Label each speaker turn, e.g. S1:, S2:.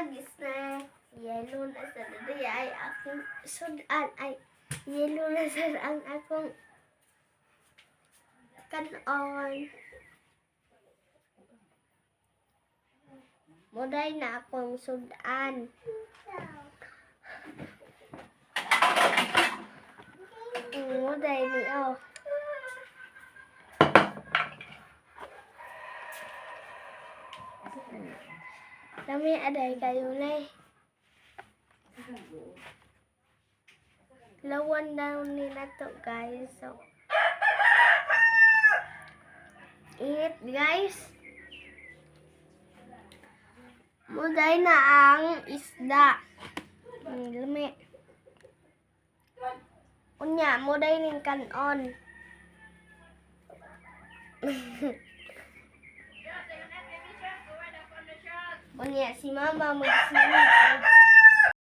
S1: Mag-snack. Yellow na sa diri ay akong sudan ay yellow na sa ang akong kanon. Muday na akong sudan. Muday ni oh. Lami aday kayo na. Lawan daw ni na to, guys. So, init, guys. Muday na ang isda. Lami. Unya, muday ning kanon. Unya, si mama magsunod.